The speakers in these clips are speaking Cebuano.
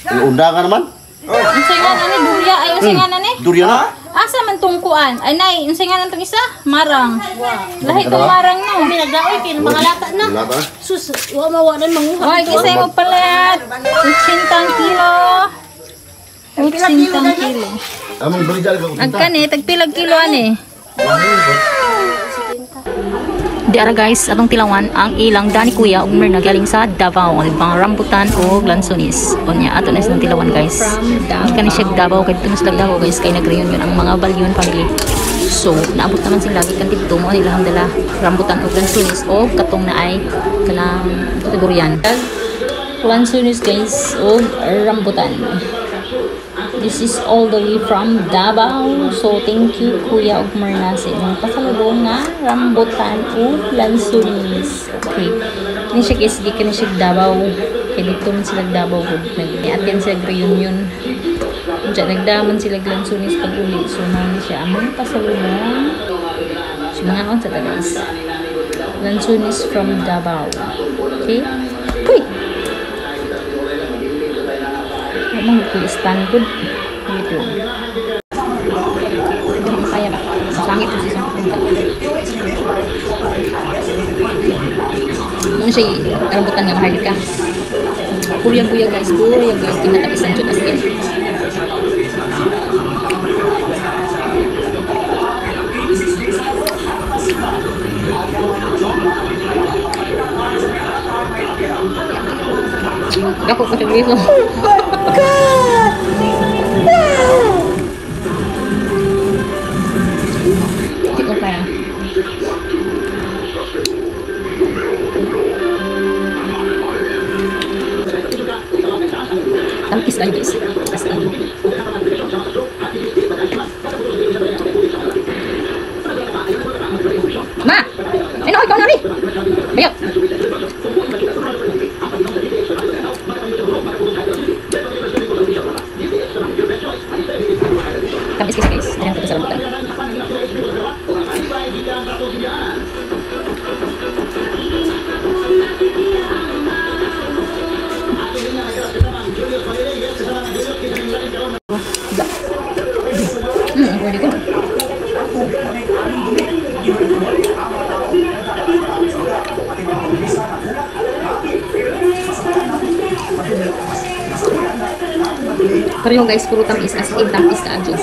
Undangan naman. Unsay nga nani durya ay unsay nga nani? Durya na. Asa man tong kuan? Ay nay, unsay nga nang tong isa? Marang. Lahi tong marang no. Kami nagdaoy kay mga lata na. Lata. Sus, wa mawanan manguha. Oy, kisay mo palit. 80 kilo. 80 kilo. Among baligya ka. Agkan eh, tagpilag kilo ani. Di ara guys, atong tilawan ang ilang dani kuya ug Mirna galing sa Davao, ang mga rambutan o lansones. Unya ato na silang tilawan guys. Kani siya Davao kay dito sila Davao guys kay nag-reunion ang mga Balyon family. So, naabot naman sila gikan didto mo nila ang dala rambutan og lansones o katong na ay kanang durian. Lansones guys og rambutan. This is all the way from Davao. So, thank you Kuya ug Mirna sa inyong pasalubong nga rambutan ug lansones. Okay. Kini siya guys, gikan siya Davao. Kay dito man sila Davao gud. Nag-attend sila reunion. Diyan nagdaman sila lansones pag uli. So, mao ni siya among pasalubong. So, mga unsa ta guys. Lansones from Davao. Okay? Uy! Among stand good. Wait lang. Hindi ko kaya ba? Sangit ko sa isang punta. Ano siya rambutan nga mahal ka? Kuya-kuya guys. Kuya guys. Tinatapisan dyan as in. Dako ko siya guys. Hindi ko kaya. Tamis kayo guys. As in. Ma! Ay no, ikaw na rin! Ayok! Tamis kasi guys. Ayan ko sa rambutan. Pwede ko. Pareho guys, puro tamis as in tamis ka adyo.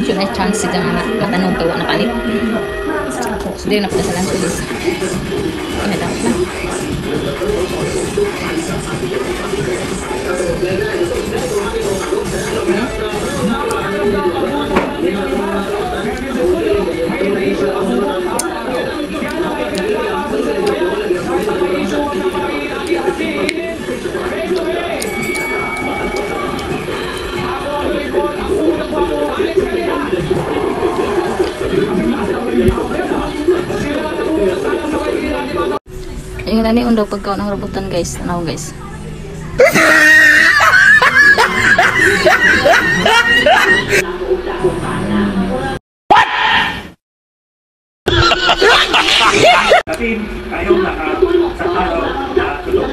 So, na chance sila nga matanong kay wa na palit. So, dili na pala sa lansones. Ay, nadamot na. Yung nani undaw pagkaon ng rambutan guys. Tanaw guys. What? Kayong naka sa araw na ito.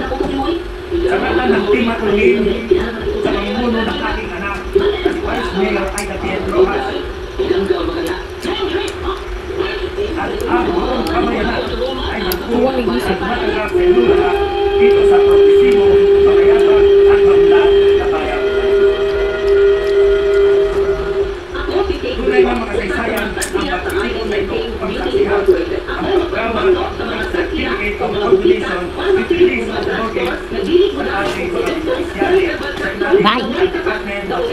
Sa ngalan ng Team Matulin, sa pamumuno ng aking anak, si Vice Mayor Aida Piet Rojas, at ang buong kamayanan ay nagpupunan at matagal sa inyo dito sa progresibo, pagayapa at maunlad na bayan. Tunay na makasaysayan ang pagkakita na ito upang saksihan ang programa ng Certificate of Completion with Release of Mortgage sa ating mga beneficiary sa ilalim Bye! ng Department of